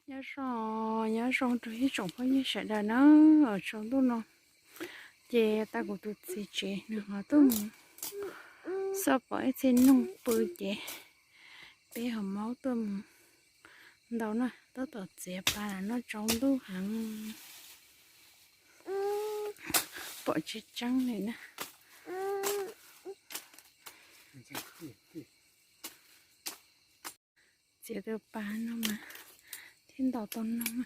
Nyob zoo, nyob zoo rau ib tsoom phooj ywg sawv daws na. Tsaus ntuj no ces tau kuv tus txiv tsev nws ho tuaj mus xauj pom ib txhia noog pw ces peb ho maub tuaj mus ntaus na, tab tom txiav pa noj tsaus ntuj heev, pom tseeb tseeb li na. Txiav tus pa no mas thiaj ntaus tau noog.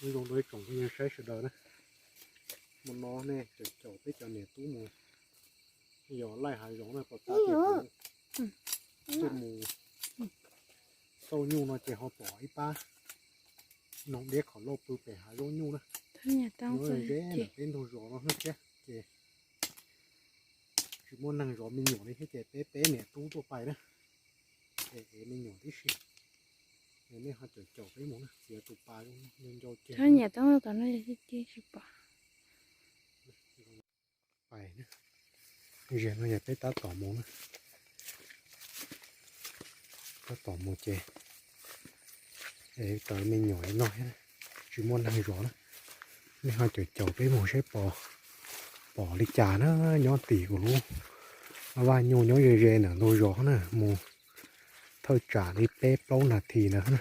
Nyob zoo rau ib tsoom phooj ywg saib sawv daws na, hmo no nej caum caum peb cov niam tub mus yos laij hav zoov na, pom tab tom tuaj mus xauj nyuj no ces ho pom ib pab noog diab khom lauj pw pem hav zoov nyuj na. Nyob ze ze ntawm peb ntug zos no thiab ces tsis muaj neeg zov me nyuam li thiab ces peb peb niam tub tuaj pais na, es ev me nyuam tib si. Es nej ho caum caum peb mus na, txiav tus pa ncau ncau ceg. Nyiam tau tom no tsis pom. Pais na, ziag no yog peb tab tom mus na, tab tom mus ces es tau me nyuam li no thiab, tsis muaj neeg zov na. Nej ho caum caum peb mus saib pom, pom li cas na. Nyob tim kuv lub vaj nyuj nyob ze ze ntawm ntug zos na, mus thawj tsam li peb plaub nas this ntawd na.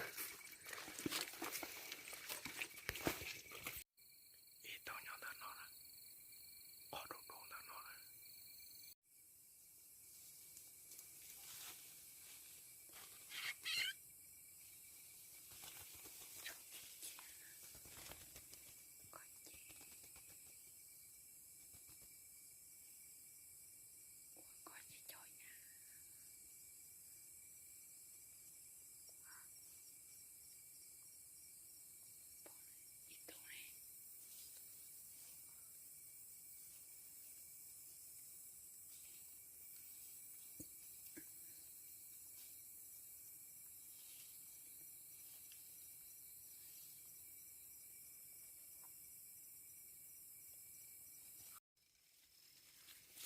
Ib tug nyob ntawm no na, qhov dub dub ntawm no na.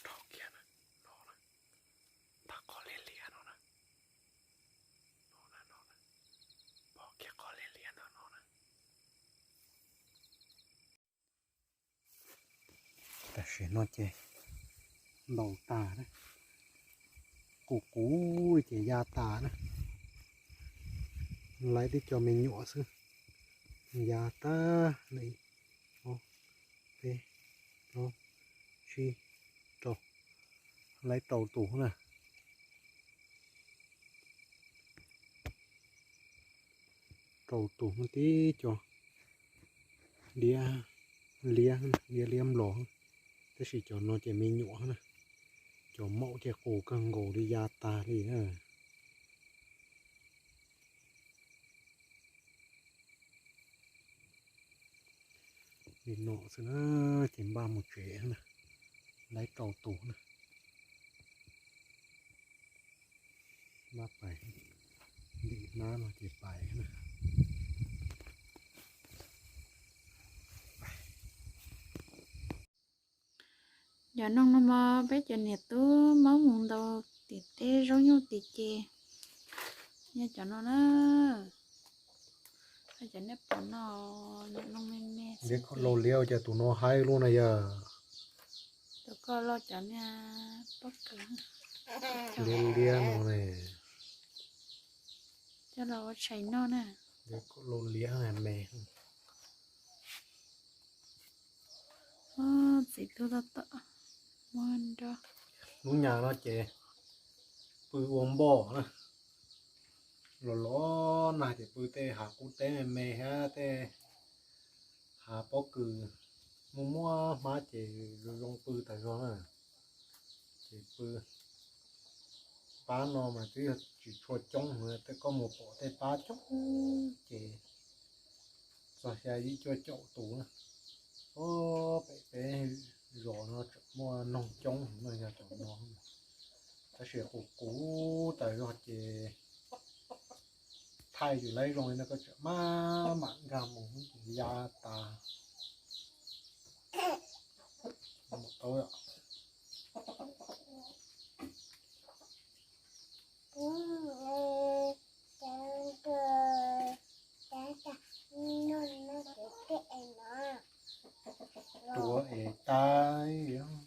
Dhau kiag na, no na, ntag qhov liab liab no na, no na, no na, pom kiag qhov liab liab ntawm no na. Tam sim no ces ntaus tas na, qus qus ces ya tas na. Lawv tib co me nyuam xwb, ya tas li, ob, peb, plaub, tsib, rau, lawv rau tus na. Rau tus muaj tib co diab liab, diab liab nplos, tab sis cov no ces me nyuam na. Cov maum ces qus kawg nkaus li ya tas li na. Li no xwb na, ces npaj mus tsev na, lawv rau tus na. Npaj pais, ntim hnab no ces pais na. Cov noog no mas peb cov niam tub maub mus ntaus tim teb zaub nyuj tim ces, nyob cov no na, cov nej pom no, cov noog me me. Liab koj laus liab cas tus no haib lub na yog. Tus koj los cov niag pob kws. Liab liab no ne. Coj los ua tshais noj na. Liab koj laus liab me. Txiv tub tab tom muab nroj. Lub nyas no ces pw ua npoj na. Los los nag ces pw tej hav qub teb me me thiab tej hav pob kws muaj muaj hmab ces zoo zoo pw tas zog na. Ces pw pab no mas twb yog tsis tshua coob, tej koj mus pom tej pab coob ces txog xya yim cuaj caum tus na. Pem peb zos no tseem muaj noog coob no yog cov no, tab sis qus qus tas zog ces thaij yus lawv zoo li no koj tseem maj mam nkag mus ces ya tas. Mus tau. Tuav es tais.